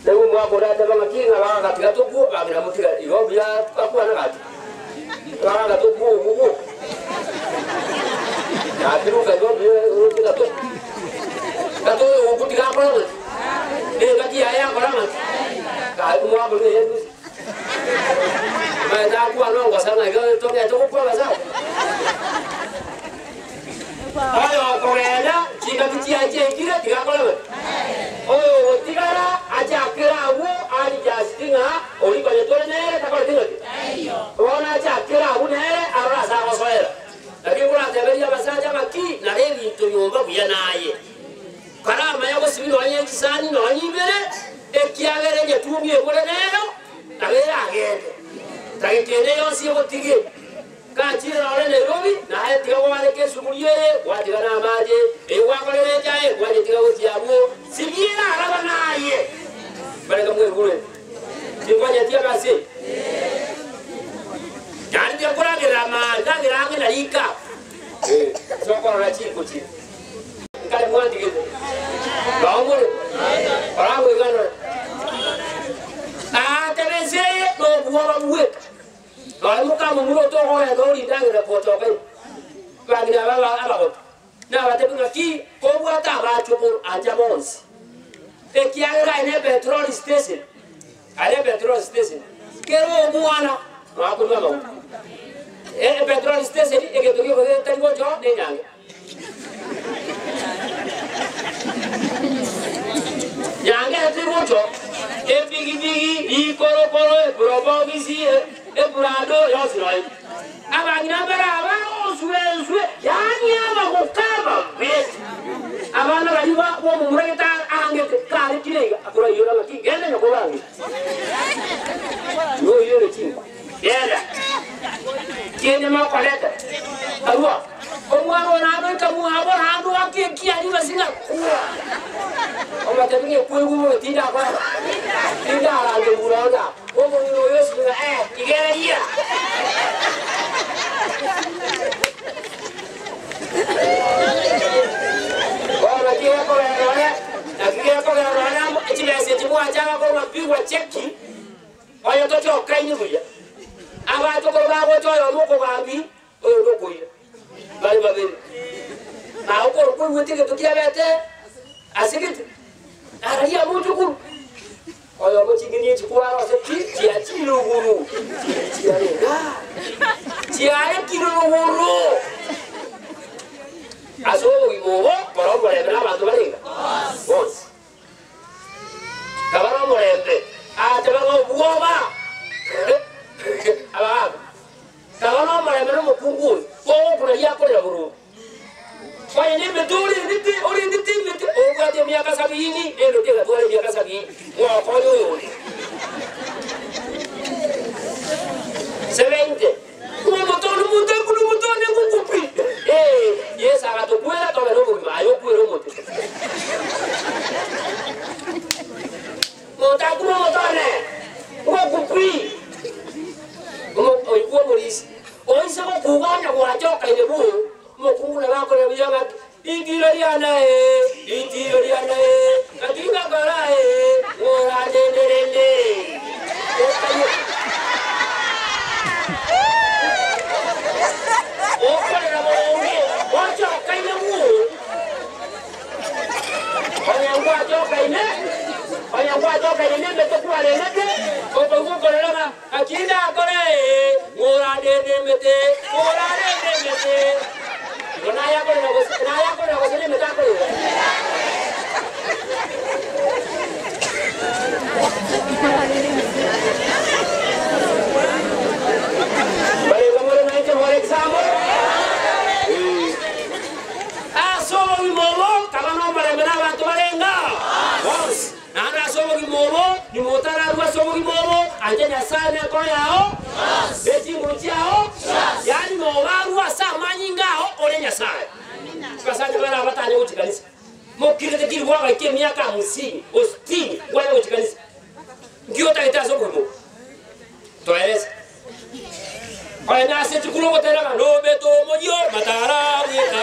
Riu omwaka oria ateba ng'a ki ng'a bagagatiga tokwo, bang'ina motiga igo mbuya bakwana gaki. Bagaga tokwo obwo bwoka. Gaki ruka igo mbuya oroche gato. Gato oyo okwo tiga akore ng'aki? Nengaki yaye akora ng'aki? Gaki omwaka oria eye nusu. Omanyete akwana ongosa ng'a igo togete gokwa abasacha. Oyo okogenda chingaki chiaye chiaikire tiga akore ng'aki? Oyo ogotigara achakere agwo arijasiti ng'a oria konya tore nere takoreti ng'aki? Bono achakere agwo nere arore ase agosoera. Naki nkorateberie abasacha ng'aki nare ebinto nyomba buya naye. Karamanya gosibia nonya chisani nonya ibere, ekiagera enyatumbi ebore nero, nabo eragende. Tageka ende yonsi egotige. Gachire nore Nairobi, naye tiga gwareka esuguri eye, gwatiga namache, eye gwakorera echae, gwanyetiga gochia abwo, sibia eraraba naye. Bareka mweigure, tinkonyeti egasi eye. Yaani tiga koragerera ama ndagera ang'e na rika, eh, ase okorora chinko chire. Nkare mwantigete, nao more, oramoiganore. Aatebe ense eye nobwoba bweka. Nonya mokamomura otogogenda orindagerera gochoka ime, bang'ina aba abagotu nabatebi ng'a ki kobwate abachokoro ancha bonsi, ekiagera aye ne petroli station, aye ne petroli station, kera omwana mwakonywa amaguta. Epetroli station egento gioka getari gocha oo nenyange. Nyange ase gocho, epigipigi, rikorokoro, eprobogisi, eprado, yonsi noyo. Abang'ina mbare aba oswe enswe, yaani abagoka ababe. Abana baria ba bomomura gete aangete kare kire iga, akoraiyora ng'a ki, genda nyoko obange. Igo oirere chinko. Genda, kende mokorete. Arua, omwana one agoika mwabo naende oake ekiaria gose ng'a kua. Omotebi ng'a ekweigwa bobe tindakora tindarangerigwa nonye aa. Omong'ina oyo osibwe ng'a eh, rigereria. Bono naki gekogera nonye, naki gekogera nonye amo chibesa echi mwachaka korwa pigwa cheki. Oyo tochokaini buya, abanto korwa bagocha oyomo okogambia, oyonde okoira, bare babere. Naye okorokwa oigwete egento kiabete ase gete, nararia amochokoro, oyomo ching'eni echi kwarose pi chiachire rogoro, chiarenge aa, chiarekire rogoro. Ase obogima obo, kora omorembe na abanto bare iga bonsi. Kaba nomorembe, aateba ng'a obwoba abagaaka. Kaba nomorembe nomokungu oyo, ogokuraria akorera boronge. Onye nemete orendete, orendete emete, obwate emiaka sabini, nemete egatwara emiaka sabini, mwakonya oyonde. 70. Omote one omonto akure omote one ngokupi. Ee, Yeso agatokwera tobe nobogima, aye okwere omote. Monto akure omote one ngokupi. Omo- Oigwe omorisia, oise gokuga onye gwachokaine buu, omokungu nabo akorera buya ng'a Ritiro riane ee, ritiro riane ee, naki ngakora ee, ng'orandende rende. Okorera boronge, ochokaine bwoo. Onye ngwachokaine, onye ngwachokaine nemete kwaremete, okoigwa okorera ng'a naki ndakore ee, ng'orandende emete, ng'orandende emete. Igo naye akorera gose, naye akorera gose nemete akorera. Barenge more nainche more example? Ase obogima obo kaba nomorembe nabanto barenge bonsi, naende ase obogima obo nimotararue ase obogima obo, ancha Nyasae nenkoro yao ne chinguru chiao, yaani nobarue ase amanyinga ao ore Nyasae. Abasacha bare abatanya gochia kanisa, mokirete kiri gwagaika emiaka hamsini o sitini kwanya gochia kanisa, nki otagete ase obogima obo? Toerese. Onye nase chikuru ogotera ng'a nomete omoyio matara bweka.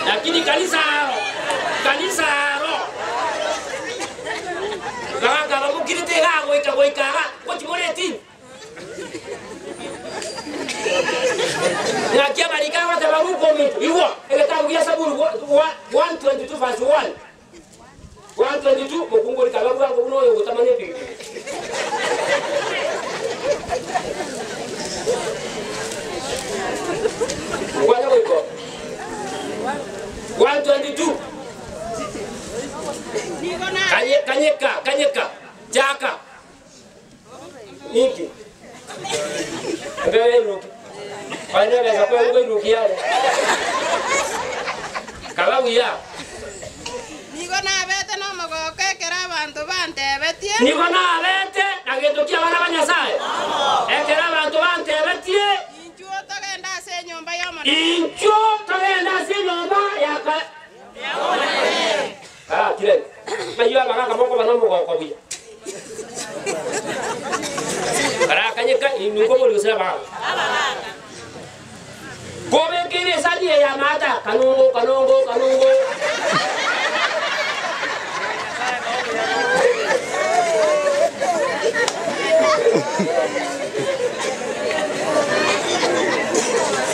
Lakini kanisa aro, kanisa aro. Bagaka bamokirete iga goika goika iga, ngochi more etini. Ng'aki amariko agoteba Luka ominto, igwa, egetabu gia Saburi 122 verse 1. 122 mokungu oria kaba bwango buna oyo ogotamana epigipigi. Nkwana goika oo. 122 Nigo na Kanye, kanyeka, kanyeka, chaka. Ninki? Embeo eruki. Onye nebesa kweruka eruki yare. Kaba buya. Nigo nabete nomogoko ekero abanto bantebetie. Nigo nabete na gento ki'abana ba Nyasae, ekero abanto bantebetie. Inchuo togende ase enyomba y'Omonene. Inchuo togende ase enyomba ya Karakire, ng'ai abagaaka mokoba nomogoko buya? Karakanyeka inwe nkoboria gose abagaaka. Kobekeire esani eye y'amaata, kanungo, kanungo, kanungo.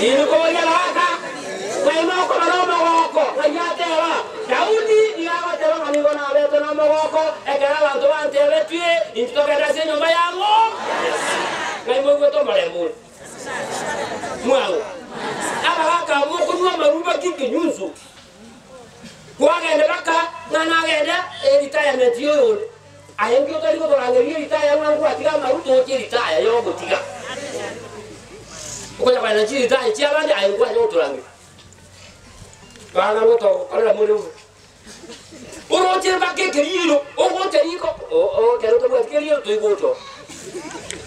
Inwe nkoboria abagaaka, ng'ai mokoba nomogoko? Ng'ai ateba? Daudi nigo agoteba ng'a nigo nabete nomogoko ekero abanto bantebetie, Intwe togende ase enyomba yang'o? Ng'ai moigwete omorembe ore? Mwang'o. Abagaaka abwo mokonywa amaruba ki ekenyunsu? Kwagenda baka ng'a nagende eretirement y'oyonde. Aye nki otari gotorangeria eritaya ng'a nkwatiga amaru toche eritaya y'ogotiga. Okonya kogenda chiritaya chi'abande aye nkwanya gotorangeria. Bana gotokorera more bobe. Oroche mpaka ekeriiro, ogocha riko, oo ekero tobwati keriiro toigocha oo.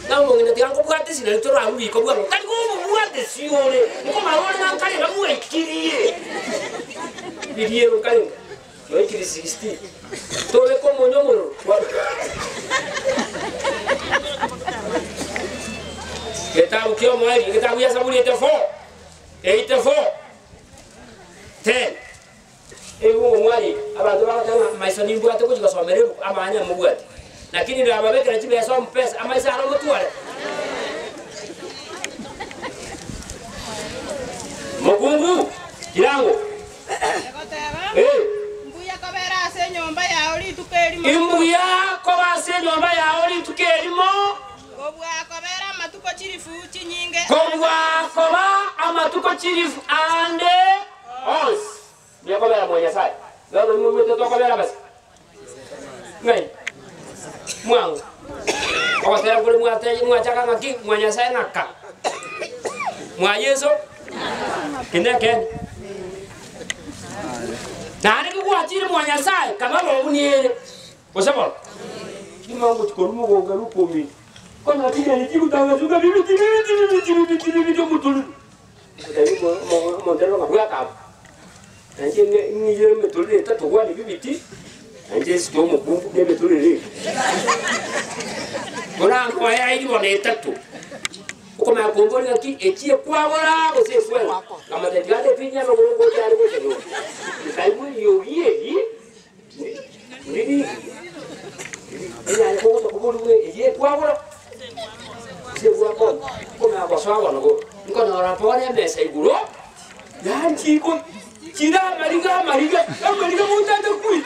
Na omong'ina tiga nkobwate esi nari torarue riko bwango, tari kobobwate esi ore, nkomara ore ng'a nkare iga mwaikiririe. Ririo nkare inga, mwaikiri 16, tobeke omonyo omororo, Getabu kia omoerio, egetabu gia Saburi 84. 84, 10. Ebuku mwarika, abanto bagoteba ng'a maiso nimbwate gochia gosomera ebuku, amang'ana mobwate. Lakini ndababekera chibesa omupesa, amaiso aro motware. Mokungu, kirango. Egoteba, Eh. Mbuya kobera ase enyomba yao rituko erimo. Imbuya koba ase enyomba yao rituko erimo. Kobua kobera amatuko chilifu chinyinge. Kobua koba amatuko chilifu ande onsi. Mbuya kobera mwa Nyasae. Bono moigwete tokobera base? Ng'ai? Mwango. Ogotera kore mwate mwachaka ng'aki mwa Nyasae ng'aka. Mwa Yeso kende ekeene. Naende kigwachire mwa Nyasae kaba bobuni ere. Gose bono, nigo ngochia korwa mogonga rw'okomincha, konyora chinyoni chigotang'asuka bibiti, bibiti, bibiti, bibiti, bibiti omotorero. Ngotebi omo- omo- omontereba ng'a bwata abwo, nainche ng'e- ng'iyere emetorero etato gwane bibiti, nainche nsike omokungu na emetorero eye. Borankoe airi bono etato, okomanya komboria ng'aki echi ekwagora gose ekweng'a, nkamotebia tiga ntebinyia amagoro ngocha are gocha nyomba. Nkaigwa eriogi eri. Nkonyora bono emesa igoro, yanchiko chire amariga amariga amariga montante kwi.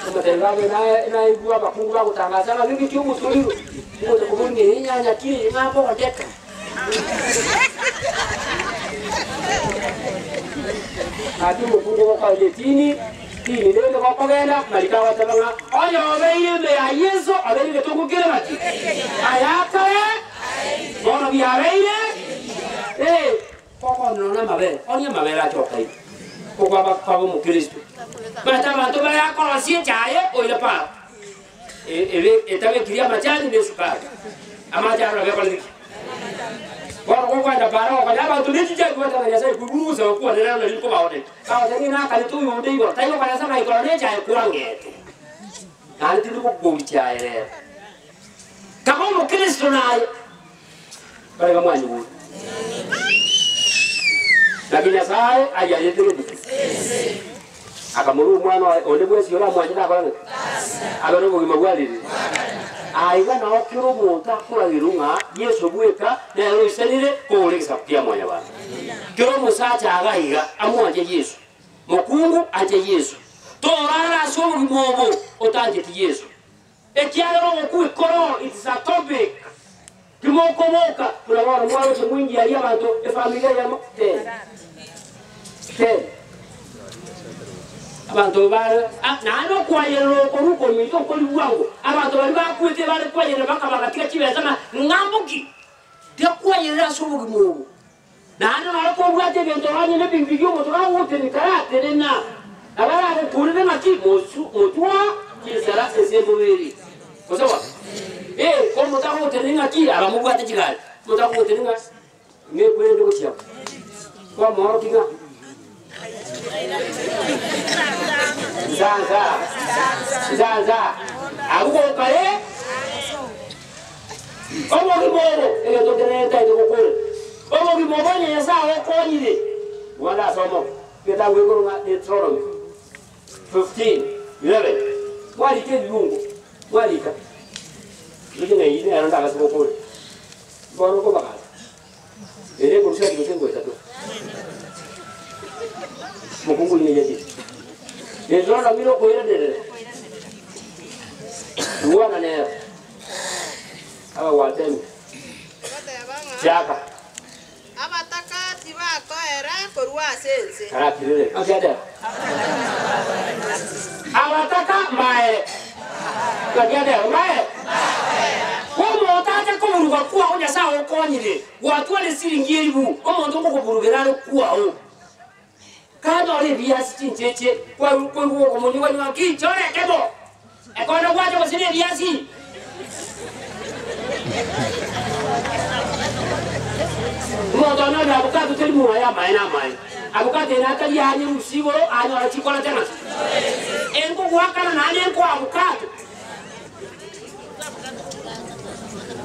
Omotebia babe naye naigwa abakungu bagotangasa ng'a ng'iti omotoriro, ngocha kobori ng'a enyanya ki eye ng'a mbondeka. Gaki omokungu ogokoria etini, tini rende gokogenda, mariko agoteba ng'a oyo obeire ime ya Yeso obeire egetungu kere gati. Ayakare, bono biabeire, eh, kokonora namabere, orie amabere ache okaire. Okwaba kwaba omokristo. Omanyete abanto bare akorosia echaye oire para. Ebe etabekirie amachani na esukari, amache aro nabo ekorete ki? Bono gokoenda para gokonya abanto ne chinchani gwateba Nyasaye koiguru gosaba kwane rero nari nkobaonete. Bagoteba ng'a nakarete oyonde igoro, tari gokora ase amaikoro ne echaye kwang'ete. Naende tindi gokoria chiaye rero. Kaba omokristo naye, barega mwanyigure. Naki Nyasae ayiarete gento ki? Akamorua omwana oye, onde bwensi oramwanche nakore ng'aki? Abe nobogima bwa ririri. Aiga nao kera omonto akoragerwa ng'a Yeso bweka nere oisanire kogora egesaku kia mwanyabanto. Kera omosacha iga iga amwanche Yeso, mokungu anche Yeso. Torara ase obogima obo otancheti Yeso. Ekiagera ogokwa ikoro it is a topic. Timokoboka buna bono mwaroche mwingi aria abanto efamiri eyemo ten ten abanto bare ah, naende okwayerera oko rukominto nkori bwango abanto baria bakwete bare kwayerera bakabagatiga chibesa ng'a ng'ambo ki tiga kwayerera ase obogima obo Naende nore kobwate egento onye nebinto bi'omonto gagotenena karatenena, nabo aragokurere ng'aki mosu motwa chinsara ase emobere. Gose bono? Ee, omonto agogotenenia ng'aki abamobwate chigari, omonto agogotenenia ng'a ng'ekwerende gochia amo, kwamoorokia ng'a nsansa, nsansa, abwo gokare. Obogima obo, egento kerentaete gokora. Obogima obo onye Nyasae agokonyire, bono ase omoke, egetabu gekorwa ng'a Deuteronomy 15:11. Mwarika ebibungo, mwarika. Inche ng'a eyio nero ndagase gokora. Bono nkobagasa. Ere ekorusia gose ngoeta to. Mokungu oria neyachire. Deuteronomy nokoiranerera. Igwana nero. Abagwatemi. Goteba ng'a Chiaka. abataka tibakoera korwa ase ense. Karakirire. Akiateba. Abataka mbaere. Akiateba mbaere. Omonto ache koburuga kwao Nyasae okonyire, gwatwara esiringi elifu, omonto ngokoburugera are kwao. Kanyora ebiasi chincheche, kwaigwa okomonyigwa nywa ki, chora ekemo. Ekondo gwacha gose nebiasi. Omonto onyorire abukato teri mwaye amaene amaene. Abukato ere atari anye rusia igoro anyore chikorete ng'a enkogoakana naende enkoa abukato.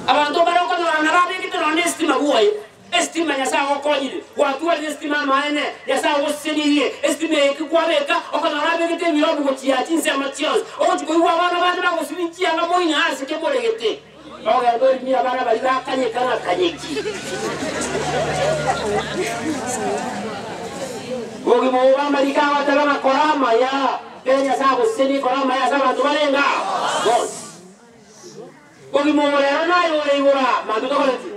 Abanto mbare okonyorana babegete nonya na esitima bwoye. Esitima Nyasae agokonyire, gwatwarire esitima amaene, Nyasae ogosesenirie, esitima eye ki kwabeka, okonyora abegete ebirobu gochia chinsemo chionsi, ogochia koigwa abana bande bagosibia chianga moino ase kemoregete. Ogende orimie abana baria bakanyeka na kanyeki. Bogima obo bw'amariko agoteba ng'a kora amaya, ekero Nyasae agosesenie kora amaya ase abanto barenge aa bonsi. Bogima obo rero naye ore igoro aa, mambia tokore ki?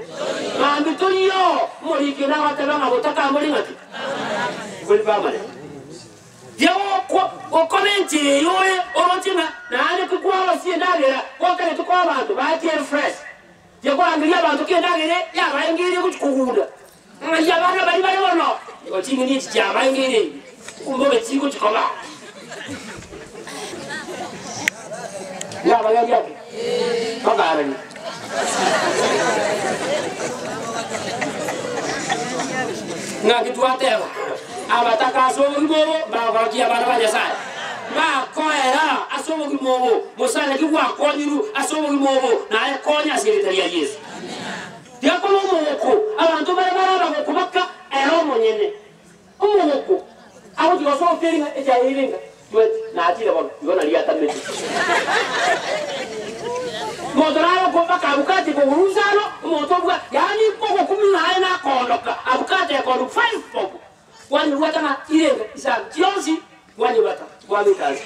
Mambia toriyo. Omoriki onde agateba ng'a botakambori ng'aki? Bori permanent. Tiga gokoba enchera eye ore oroche ng'a naende ki kwarosia endagera gotagete koa abanto bache fresh. Tiga korangeria abanto ki endagera yabaengeire gochia kogunda. Ng'ai abana baria bare bono? Nigo ching'eni echi chiabaengeire mbobe chigochia koba. Nabagendi ake bakarania. Ng'aki twateba, abataka ase obogima obo mbagokorokia abana ba Nyasae, mbakoera ase obogima obo, mosani naki gwakonyirwe ase obogima obo, naye konya ase erieta ria Yeso. Tiga koba omogoko, abanto baria bare abagoko baka ere omonyene. Omogoko agochia gosoa hoteli ng'a echae eire inga tweti nachire bono igo nario atamete. Omonto nare okobaka abukate kogurunsa ano omonto obwa yaani ogokumia ng'a aye nakoondoka abukate ekondu five bob. Kwanyebwata ng'a irenge isano chionsi kwanyebwata kwabeka nse.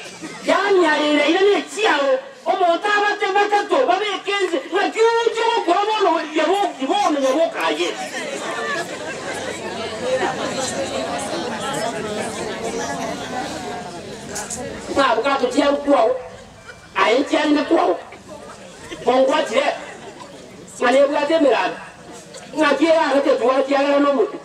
Yaani aye ira ne chiao omonto abate batato babeke nse ng'aki ogochia gokora bono yaboki bono nyaboka aye. Ng'a abukato chiao kwao aye nchiarenge kwao kongwachire ng'a nebwate emerando Ng'aki erare tetwara ekiagera nomote?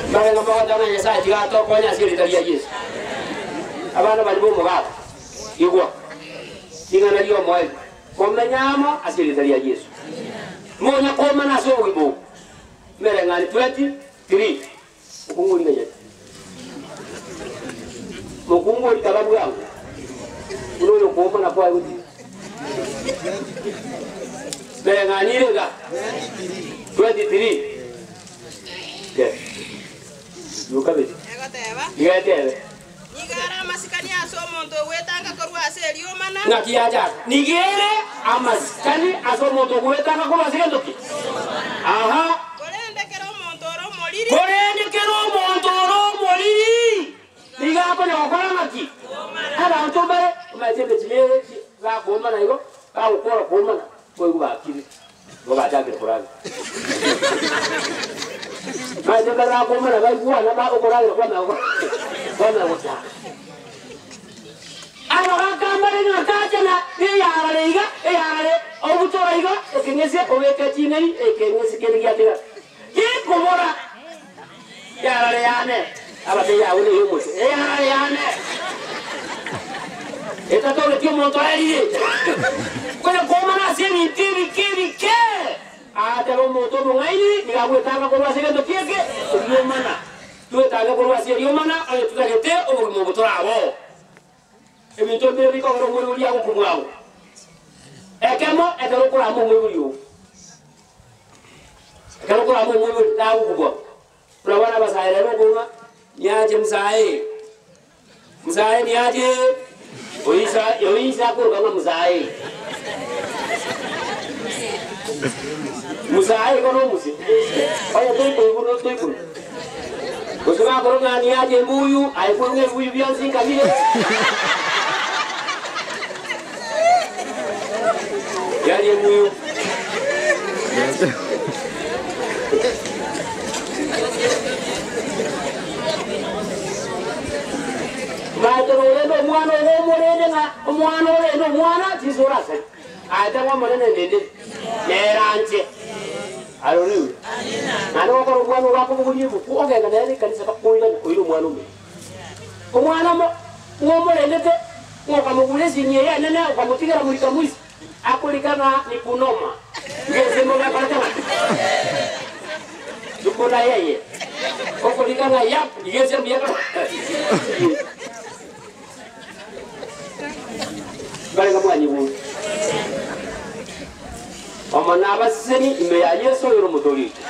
Mbarenge mogoteba ng'a Nyasae tiga atokonye ase erieta ria Yeso. Abana baria b'omogaka, igwa ring'ana ri'omoerio, komenya amo ase erieta ria Yeso. Monya komana ase obogima obo. Emereng'anio 23. Mokungu oria ganyete. Mokungu oria taba bwango. Buna oyo okoomana kwaye gotiri. Mereng'anire iga 23 Yes. Yokabere. Egoteba, Iga etebe. Nigo are amasikani ase omonto ogwetanga korwa ase eriomana. Ng'aki yachaka? Nigo ere amasikani ase omonto ogwetanga korwa ase gento ki? Aha. Korende kera omonto ore omoriri. Korende kera omonto ore omoriri nigo akonya gokora ng'aki? Abanto mbare omanyete emechie nere bakoomana igo, bagokora koomana, boigo bakire, igo bachakire koragera. Omanyete mbare bakoomana baigwana ba okoragera kwamanya gokora kwamanya gochaka. Abagaka mbare ng'a kache na eyarare iga, eyarare obutora iga, ekeng'ese obeke ching'eni, ekeng'ese kende giatigara. Gekobora, Eyarare yane, abatebie agwo neye omochie, eyarare yane etatogeti omonto aerire. Konya komana ase ebinto ebike ebike, aatebe omonto omong'aini nigo agwetanga korwa ase egento ki'eke eriomana. Twetange korwa ase eriomana onye totagete obogima obo toraboo. Ebinto mbire bikogera omoibori agokubua agwo. Ekemo, ekero okorama omoibori oo. Ekero okorama omoibori tagokubua. Buna bono abasae rero okong'a, niache musae, musae niache, oisa oisa akoroka ng'a musae. Musae igo nomosie, onye toikoigwa toikoigwa. Gose bakora ng'a niache embuyu, aye kwerwa ebibuyu bionsi nkabire. Yaani embuyu. Maete norende omwana ogo omorende ng'a omwana orende omwana chinsa orasari. Aye teba Omonene ndende, nere anche. Haleluya! Naende gokora omwana ogo akobogoria ebuku ogenda nere ekanisa bakoirana oire omwana omuya. Omwana mo ng'a omorendete, ng'a okamogura esini eye enene okamotigera morika mwisi, akorika ng'a ni kunoma. Ng'ense mbobe akorete ng'a tuko na yeye. Okorika ng'a yap, iga ense mbuya Mbarenge mwanyigure. Omo nabaseseni ime ya Yeso oyore omotoori oito.